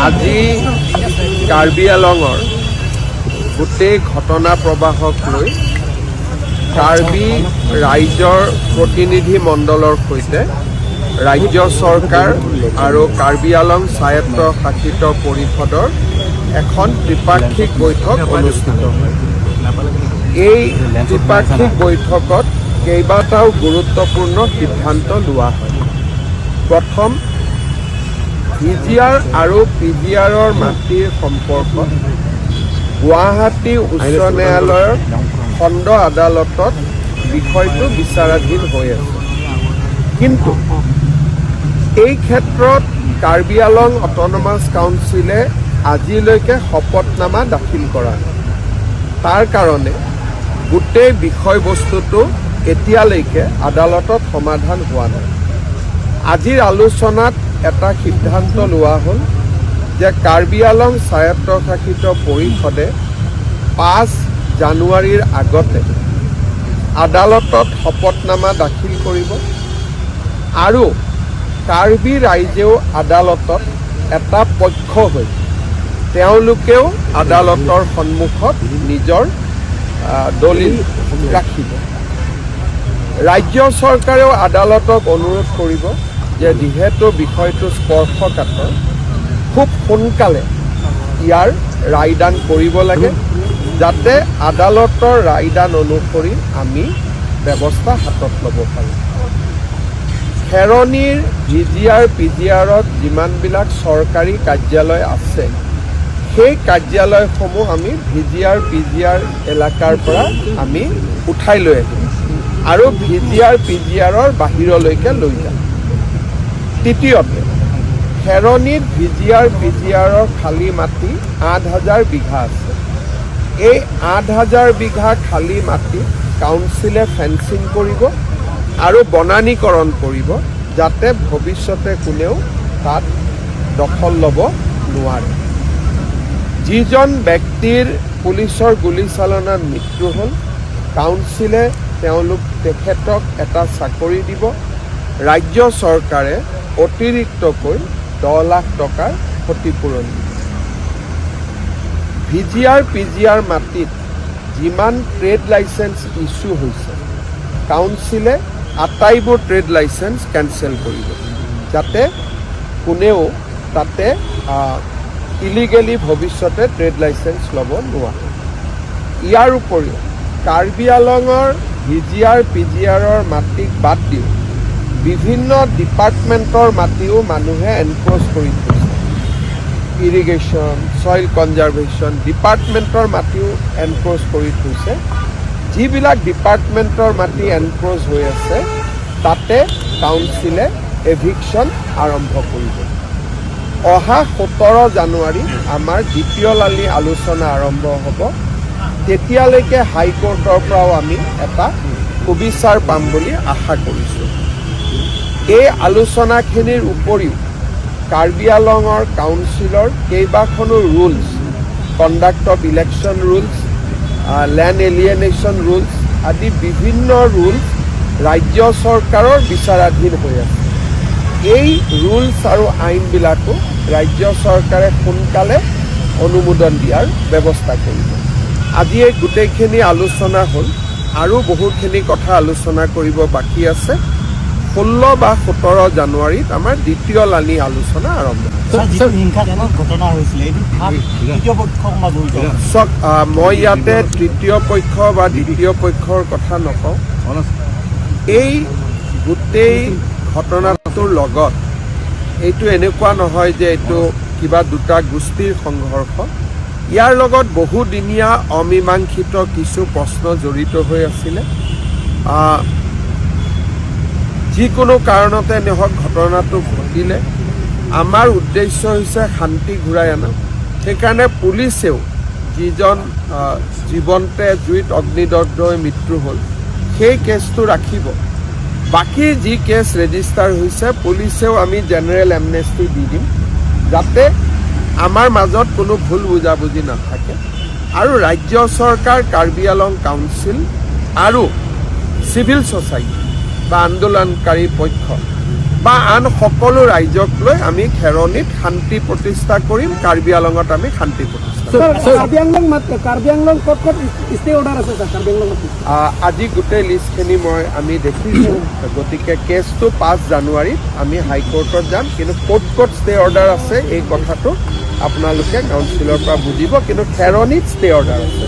আজি কাৰ্বি আলঙৰ গোটেই ঘটনা প্ৰবাহক লৈ কাৰ্বি ৰাইজৰ প্ৰতিনিধি মণ্ডলৰ সৈতে ৰাজ্য চৰকাৰ আৰু কাৰ্বি আলং স্বায়ত্ত শাসিত পৰিষদৰ এখন ত্ৰিপাক্ষিক বৈঠক অনুষ্ঠিত হয়। এই ত্ৰিপাক্ষিক বৈঠকত কেইবাটাও গুৰুত্বপূৰ্ণ সিদ্ধান্ত লোৱা হয়। প্ৰথম, ভিজিআৰ আৰু পিজিআৰৰ মাটিৰ সম্পৰ্কত গুৱাহাটী উচ্চ ন্যায়ালয়ৰ খণ্ড আদালতত বিষয়টো বিচাৰাধীন হৈ আছে। কিন্তু এই ক্ষেত্ৰত কাৰ্বি আলং অট'নমাছ কাউন্সিলে আজিলৈকে শপতনামা দাখিল কৰা নাই। তাৰ কাৰণে গোটেই বিষয়বস্তুটো এতিয়ালৈকে আদালতত সমাধান হোৱা নাই। আজিৰ আলোচনাত এটা সিদ্ধান্ত লোৱা হ'ল যে কাৰ্বি আলং স্বায়ত্তশাসিত পৰিষদে 5 জানুৱাৰীৰ আগতে আদালতত শপতনামা দাখিল কৰিব আৰু কাৰ্বি ৰাইজেও আদালতত এটা পক্ষ হৈ তেওঁলোকেও আদালতৰ সন্মুখত নিজৰ দলিল ৰাখিব। ৰাজ্য চৰকাৰেও আদালতক অনুৰোধ কৰিব যে যিহেতু বিষয়টো স্পৰ্শকাতৰ, খুব সোনকালে ইয়াৰ ৰায়দান কৰিব লাগে, যাতে আদালতৰ ৰায়দান অনুসৰি আমি ব্যৱস্থা হাতত ল'ব পাৰোঁ। খেৰণিৰ ভিজিআৰ পিজিআৰত যিমানবিলাক চৰকাৰী কাৰ্যালয় আছে, সেই কাৰ্যালয়সমূহ আমি ভিজিআৰ পিজিআৰ এলেকাৰ পৰা আমি উঠাই লৈ আহিম আৰু ভিজিআৰ পিজিআৰৰ বাহিৰলৈকে লৈ যাম। তৃতীয়তে, খেৰণিত ভিজিআৰ পিজিআৰৰ খালী মাটি 8000 বিঘা আছে। এই 8000 বিঘা খালী মাটি কাউন্সিলে ফেন্সিং কৰিব আৰু বনানীকৰণ কৰিব, যাতে ভৱিষ্যতে কোনেও তাত দখল ল'ব নোৱাৰে। যিজন ব্যক্তিৰ পুলিচৰ গুলীচালনাত মৃত্যু হ'ল, কাউন্সিলে তেখেতক এটা চাকৰি দিব। ৰাজ্য চৰকাৰে অতিৰিক্তকৈ 10 লাখ টকাৰ ক্ষতিপূৰণ দিব। ভিজিআৰ পিজিআৰ মাটিত যিমান ট্ৰেড লাইচেঞ্চ ইছ্যু হৈছে, কাউন্সিলে আটাইবোৰ ট্ৰেড লাইচেঞ্চ কেনচেল কৰিব, যাতে কোনেও তাতে ইলিগেলি ভৱিষ্যতে ট্ৰেড লাইচেঞ্চ ল'ব নোৱাৰে। ইয়াৰ উপৰিও কাৰ্বি আলঙৰ ভিজিআৰ পিজিআৰৰ মাটিক বাদ দিও বিভিন্ন ডিপাৰ্টমেণ্টৰ মাটিও মানুহে এনক্ৰ'চ কৰি থৈছে। ইৰিগেশ্যন, ছইল কনজাৰ্ভেশ্যন ডিপাৰ্টমেণ্টৰ মাটিও এনক্ৰ'চ কৰি থৈছে। যিবিলাক ডিপাৰ্টমেণ্টৰ মাটি এনক্ৰ'চ হৈ আছে, তাতে কাউন্সিলে এভিকশ্যন আৰম্ভ কৰিব। অহা 17 জানুৱাৰী আমাৰ দ্বিতীয় লানি আলোচনা আৰম্ভ হ'ব। তেতিয়ালৈকে হাইকোৰ্টৰ পৰাও আমি এটা সুবিচাৰ পাম বুলি আশা কৰিছোঁ। এই আলোচনাখিনিৰ উপৰিও কাৰ্বি আলঙৰ কাউন্সিলৰ কেইবাখনো rules, conduct of election rules, land alienation rules আদি বিভিন্ন ৰুলছ ৰাজ্য চৰকাৰৰ বিচাৰাধীন হৈ আছে। এই ৰুলছ আৰু আইনবিলাকো ৰাজ্য চৰকাৰে সোনকালে অনুমোদন দিয়াৰ ব্যৱস্থা কৰিব। আজি এই গোটেইখিনি আলোচনা হ'ল আৰু বহুখিনি কথা আলোচনা কৰিব বাকী আছে। 16 বা 17 জানুৱাৰীত আমাৰ দ্বিতীয় লানি আলোচনা আৰম্ভ হ'ব। ছাৰ, যিটো হিংসাত্মক ঘটনা হৈছিলে, এইটো তৃতীয় পক্ষ কোনোবা জড়িত আছে? চাওক, মই ইয়াতে তৃতীয় পক্ষ বা দ্বিতীয় পক্ষৰ কথা নকওঁ। এই গোটেই ঘটনাটোৰ লগত এইটো এনেকুৱা নহয় যে এইটো কিবা দুটা গোষ্ঠীৰ সংঘৰ্ষ। ইয়াৰ লগত বহুদিনীয়া অমীমাংসিত কিছু প্ৰশ্ন জড়িত হৈ আছিলে। যিকোনো কাৰণতে নহওক, ঘটনাটো ঘটিলে। আমাৰ উদ্দেশ্য হৈছে শান্তি ঘূৰাই অনা। সেইকাৰণে পুলিচেও যিজন জীৱন্তে জুইত অগ্নিদগ্ধ হৈ মৃত্যু হ'ল, সেই কেছটো ৰাখিব। বাকী যি কেছ ৰেজিষ্টাৰ হৈছে, পুলিচেও আমি জেনেৰেল এমনেষ্টি দি দিম, যাতে আমাৰ মাজত কোনো ভুল বুজাবুজি নাথাকে। আৰু ৰাজ্য চৰকাৰ, কাৰ্বি আলং কাউন্সিল আৰু চিভিল ছ'চাইটি বা আন্দোলনকাৰী পক্ষ বা আন সকলো ৰাইজক লৈ আমি খেৰণিত শান্তি প্ৰতিষ্ঠা কৰিম। কাৰ্বি আলঙত আমি শান্তি প্ৰতিষ্ঠা কৰিম। স্যাৰ, কাৰ্বি আংলং ক'ত ক'ত ষ্টে অৰ্ডাৰ আছে স্যাৰ, কাৰ্বি আংলঙত? আজি গোটেই লিষ্টখিনি আমি দেখিছোঁ। গতিকে কেছটো 5 জানুৱাৰীত আমি হাইকোৰ্টত যাম। কিন্তু ক'ত ক'ত ষ্টে অৰ্ডাৰ আছে, এই কথাটো আপোনালোকে কাউন্সিলৰ পৰা বুজিব। কিন্তু খেৰণিত ষ্টে অৰ্ডাৰ আছে।